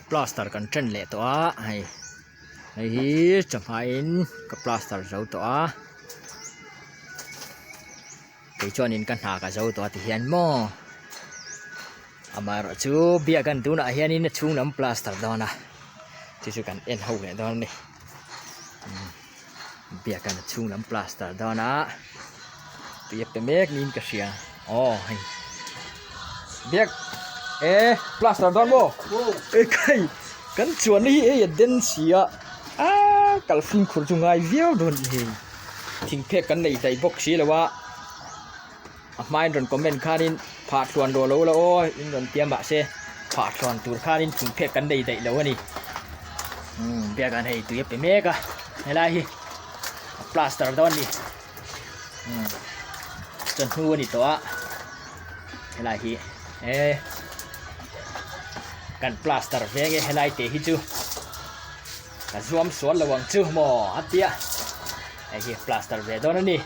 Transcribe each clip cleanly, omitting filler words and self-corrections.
Plaster kan ṭan leh tawh a hei hei hi chawhmain ka plaster zo tawh a kei chuanin ka hna ka zo tawh a ti hian maw amaherawhchu biak an tunah hianin a chhung lam plaster dawn a chu chu kan en ho leh dawn a ni. Biakan a chhung lam plaster dawn a tui a pe mek niin ka hria aw hei biak e plaster dawn maw e khai kan chuan hi hei a den si a aaa kal fimkhur chu ngai viau dawn a ni hei thingphek kan nei daih bawk si lo a. A hmain rawn comment khanin phah thluan rawh lo la aw in rawn tia mahse phah thluan tur khanin thingphek kan nei daih lo a ni. Umm biakah hei tui a pe mek a helai hi a plaster dawn a ni. Umm chawhnu a ni tawh a helai hi e kan plaster ve nge helai te hi chu ka zuam sual lo ang chu maw a tia hei hi plaster ve dawn a ni.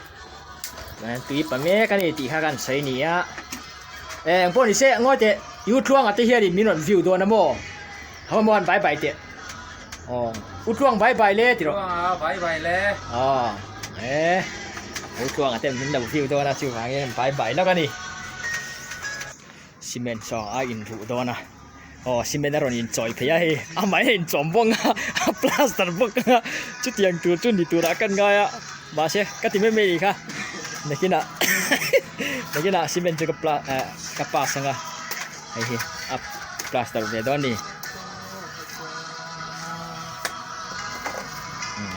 Tui pa mek a ni tih kha kan sawi ni a eh eng pawh ni se ngawi teh U Tluanga te hianin min rawn view dawn a maw ha maw an bye bye teh aw U Tluang bye bye le tih rawh Tluanga bye bye le aw eh U Tluanga te min lo view dawn a chuvangin bye bye lawk a ni cement saw a inruh dawn a. Aw cement a rawn inchawih phei a hei amah hi a inchawm bawk a a plaster bawk a chutiang tur chu ni turah ka ngai a mahse ka ti mai mai anih kha nakinah nakinah cement chu ka pla eh ka pass ang a hei hi a plaster ve dawn a ni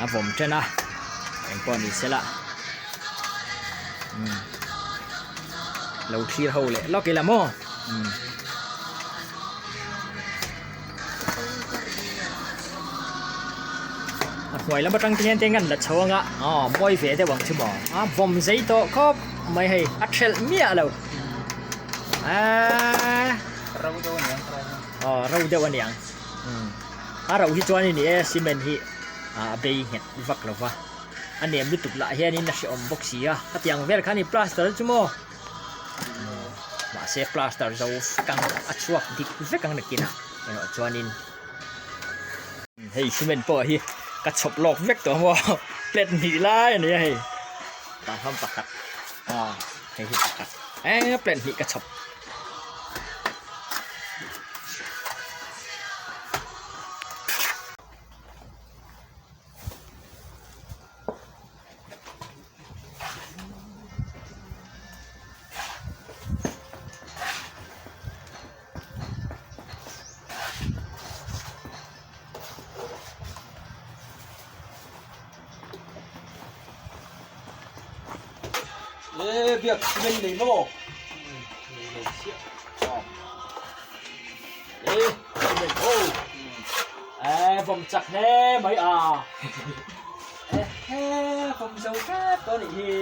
a vawm ṭan a engpawh ni se la umm lo thlir ho leh lawk ila maw. A hnuai lam atang te hian te ngan la chho anga aw mawi ve deuh ang chu maw a vawm zei tawh khawp mai hei a thelh miah lo eeee ro deuh aniang aw ro deuh aniang a ro hi chuan in e cement hi a bei nghet vak lo va a nem lutuk lah hianin a hrehawm bawk si a hetiang vel kha a ni plaster chu maw. Mahse plaster zo vek ang a chhuak dik vek ang nakin a erawh chuanin hei cement pawh hi ka chhawp lawk vek tawh maw plate hnih lai a ni a hei tah hian pakhat aw hei hi pakhat eng plate hnih ka chhawp. Ê biak cement nei maw Ê cement ô Ê vawm chak hle mai à Ehe vawm zo tep tawh anih hi.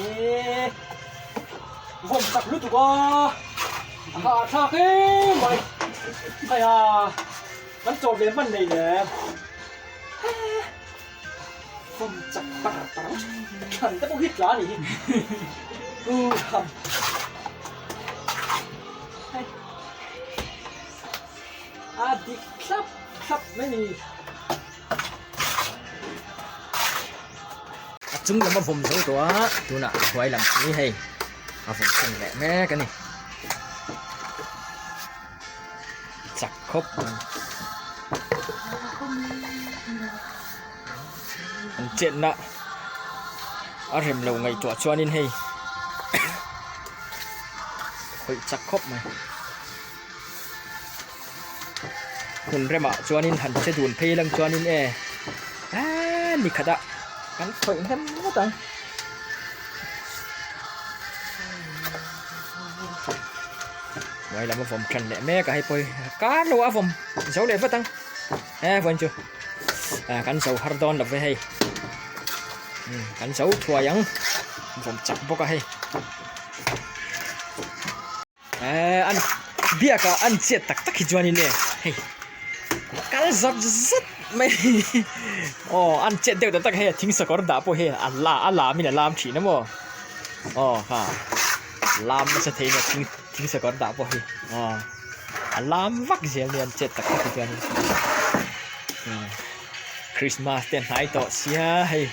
Eee vawm chak lutuk a a hahthlak em mai hei a kan chaw ve hman nei nem vawm chak par par thlan te pawh hi tla a nih hi u tham. A dik thlap thlap mai ni. A chung lam a vawm zo tawh a, tunah a hnuai lam hi hei a vawm thleng leh mek a ni. Chak khawp mai. An chetna a rem lo ngaihtuah chuanin hei khawih chak khawp mai. Hmun remah chuanin han che dun phei lang chuanin e eee ni khat a kan khawih hnem ngawt ang. Hnuai lam a vawm ṭan leh mek a hei pawh hi kar lo a vawm zo leh vat ang e vawiin chu kan zo har dawn lo ve hei kan zo thuai ang vawm chak bawk a hei eh an biak ah an chiat tak tak hi chuan in e hei kal zat zat mai aw an chet deuh tak tak hei a thing sakawr dah pawh hi a la a lam in a lam thin a maw aw kha. Lam nasa thei nia thing thing sakawr dah pawh hi aw a lam vak zel nia an chet tak tak hi chuanin Christmas te a hnai tawh sia hei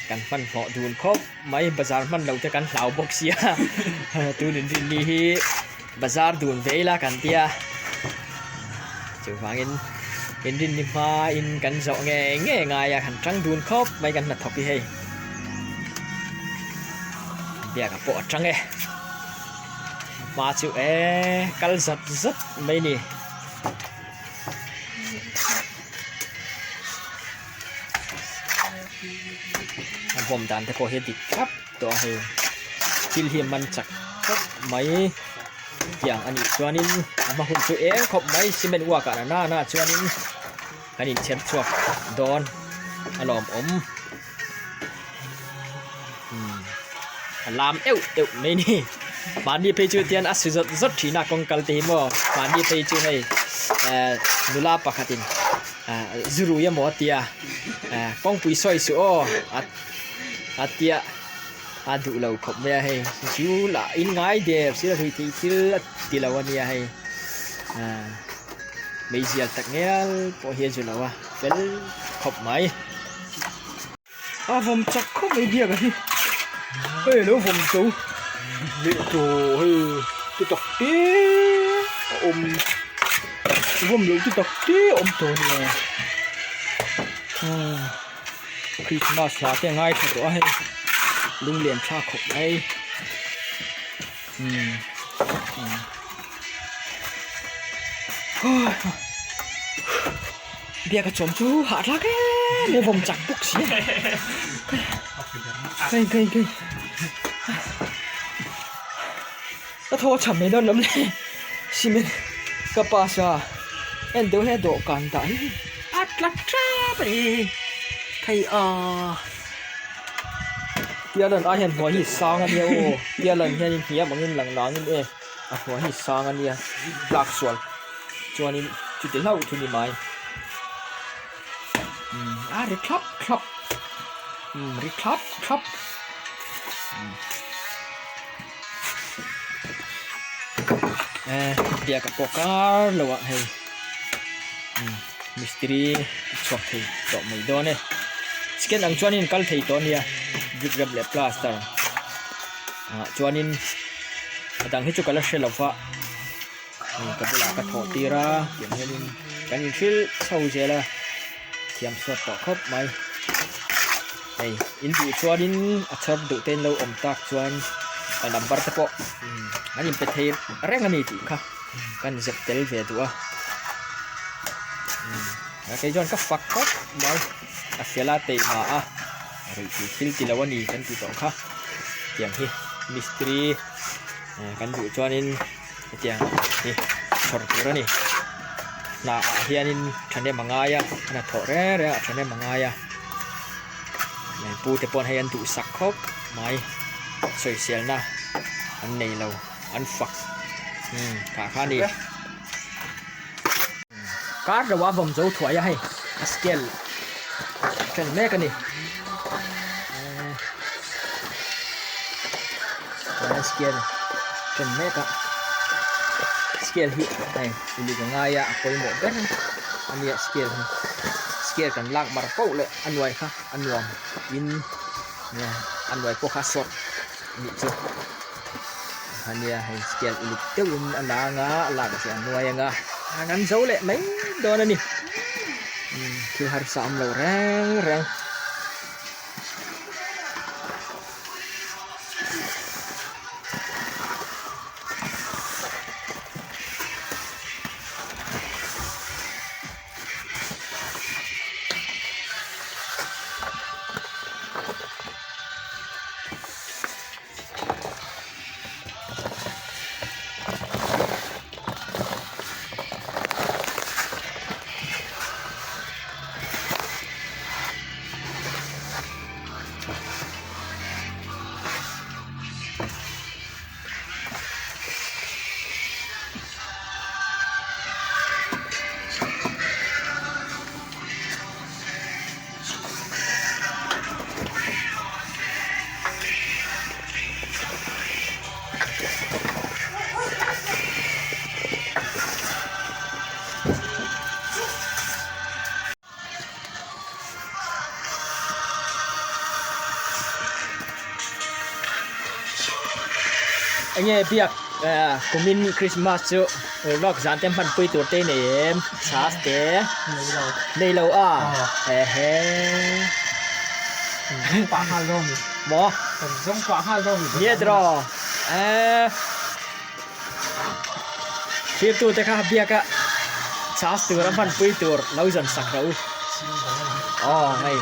kan hmanhmawh dun khawp mai bazar hman loh te kan hlau bawk sia tun inrinni hi bazar dun ve ila kan tia chuvangin inrinni hmain kan zawh ngei ngei ngai a kan tang dun khawp mai kan hnathawk hi hei. Biaka pawh a tang e hma chu eee kal zat zat mai a ni. A bawm dan te pawh hi a dik thlap tawh a hei thil hi a man chak khawp mai tiang a nih chuanin a hma hun chu eng khawp mai cement work ah na na chuanin kan inchher chhuak dawn a lawmawm. A lam euh euh mai ni mahni phei chu tian a su zawt zawt thin a kawng kal te hi maw mahni phei chu hei ehh nula pakhatin ehh zu rui emaw a tia ehh kawngpui sawi suh aw a tia a duh lo khawp mai a hei zu lah in ngai der sir a ruih theih thil a ti lo a nia hei ehh meizial tak ngial pawh hi a zu lo a fel khawp mai. A vawm chak khawp mai biak a hi hei alo vawm zo leh tawh hei ti tak te a awm vawm loh ti tak te a awm tawh ania umm krismas hla te a ngaithla tawh a hei lunglen thlak khawp mai umm. Biak a chawm chu hahthlak em em vawm chak bawk si a kai kai kai ka thaw a cham mai dawn lawm le cement ka pass a en deuh hian dawhkan dah hi a tla tep a ni hei ahh tia lan ai hian hnuai hi sang a nia aw tia lan hian in hniam angin lang nangin e a hnuai hi sang a nia tlak sual. Chuanin chuti hlauh chu ni mai umm a ri thlap thlap umm ri thlap thlap eh biak a pawh kar lo ah hei umm mistiri a chhuak thei tawh mai dawn e scan ang chuanin kal thei tawh a nia brick rep leh plaster ah chuanin a dang hi chu ka la hre lo va. Hei ka bulah ka thawh tir a tiang hianin kan inhrilh chho zel a thiam chhuat tawh khawp mai hei in duh chuanin a chhawr duh te in lo awm tak chuan ka number te pawh an inpe thei reng a ni tih kha kan zep tel ve duh a kei chuan ka fak khawp mai a fel a teima a ruih tih thil ti lo a ni kan tih tawh kha tiang hi mistiri kan duh chuanin. Hetiang hi chhawr tur a ni. Hna ah hianin thahnem a ngai a, a hnathawh reng reng ah thahnem a ngai a. Pu te pawh hei an duhsak khawp mai sawiselna an nei lo an fak umm tah kha a ni. Kar lo a vawm zo thuai a hei a scale ṭan mek a ni. A scale ṭan mek a scale hi hei uluk a ngai a a pawimawh ber a nia scale hi scale kan lak mar poh leh a nuai kha a nuam in a nuai pawh kha a sawrh a nih chu. Ania hei scale uluk deuhin a la anga a lak chu a nuai anga a ngan zo leh mai dawn a ni umm thil harsa awm lo reng reng. Enge biak kumin Christmas chu urlawk zan te hmanpui tur te i nei em? Chhas te? Nei lo. Nei lo a? Ehe. Kan zawng pah nghal dawn ni. Maw? Kan zawng pah nghal dawn ni. Nia tiraw? Eeh. Thirtu te kha biak a chhas tur a hmanpui tur lo zawn sak rawh u. Aw hei.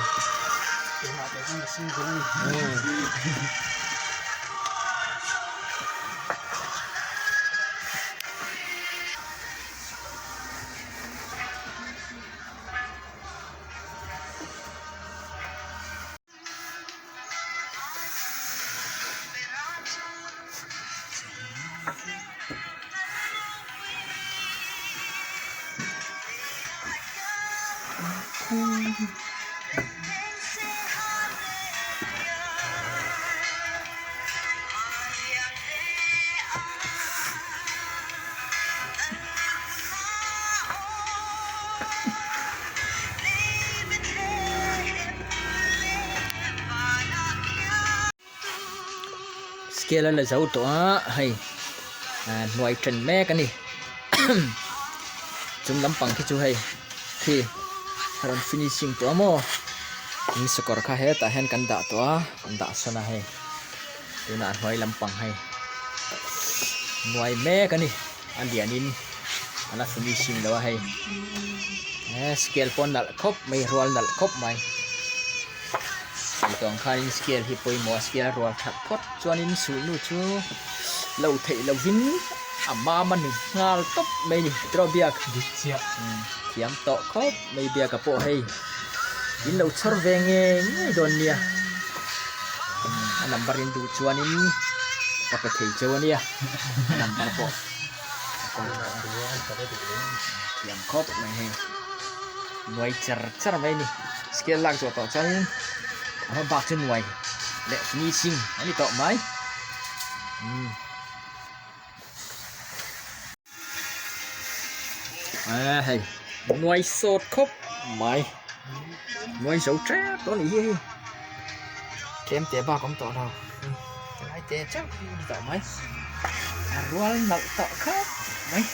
Scale a la zo tawh a hei hnuai then mek a ni chung lampang khi chu hei khi a rawn finishing tawh a maw in sakawr kha hetah hian kan dah tawh a kan dah sawn a hei tunah a hnuai lampang hei hnuai mek a ni a lianin a la finishing lo a hei eh scale pawh a nalh khawp mai rual nalh khawp mai tih ang khanin scale hi pawimawh a scale a rual that phawt chuanin sulhnu chu lo theih lovin a mam a ni nghal tawp mai a ni tiraw biak dik chiah thiam tawh khawp mai biak a pawh hei in lo chhawr ve ngei ngei dawn nia a number in duh chuanin ka pe thei cheu a nia a number pawh thiam khawp mai hei nuai cher cher mai a ni scale lak zawh tawh chuanin a hma bak chu nuai leh finishing a ni tawh mai umm. A hei nuai sawt khawp mai nuai zo tep tawh a nih hi hei tlem teh bak a awm tawh lo helai te chauh hi a ni tawh mai a rual nalh tawh khawp mai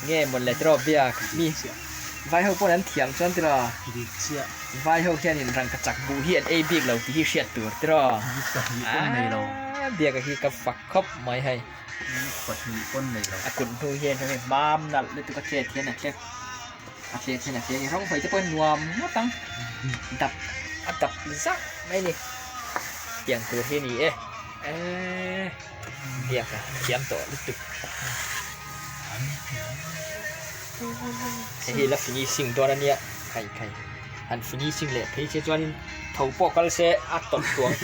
nge maw le tiraw biak mi vai ho pawn an thiam chuan tiraw vai ho hianin rangkachak buh hi an ei bik lo tih hi hriat tur tiraw a biak hi ka fak khawp mai hei. A kut hnu hian hemi mam nalh lutuk a chet hian a tlek a chet hian a tlek a rawng hawi te pawh hi nuam ngawt ang dap a dap zak mai a ni tiang tur hi a ni e eee biak a thiam tawh lutuk hei hi la finishing dawn a nia khai khai han finishing leh phei se chuanin tho pawh kal se a tawlh tuang.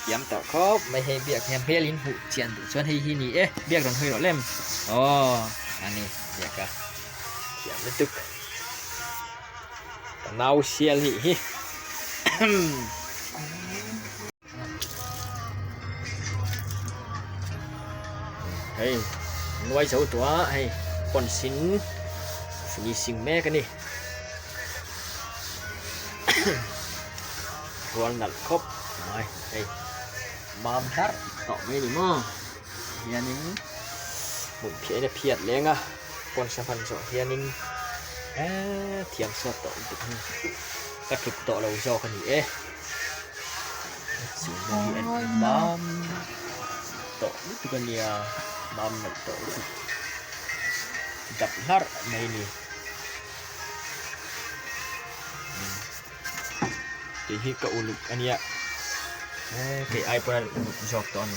Thiam tawh khawp mai hei biak hian hmel in hmuh chian duh chuan hei hi ni e biak rawn hawi rawh lem aw a ni biak a thiam lutuk ka nau sial hi hi hei nuai zo tawh a hei pawn sin finishing mek a ni. Rual nalh khawp mai hei mam hlarh tawh mai a ni maw hianin hmun phiah in a phiat leng a pawn sangha zawh hianin eee thiam sawt tawh lutuk hi ka tluk tawh lo zawk a ni e chu hmun hi en mam tawh lutuk a nia mam nalh tawh lutuk dap hlarh mai a ni. Tih hi ka uluk a nia kei ai pawn a uluk zawk tawh a ni.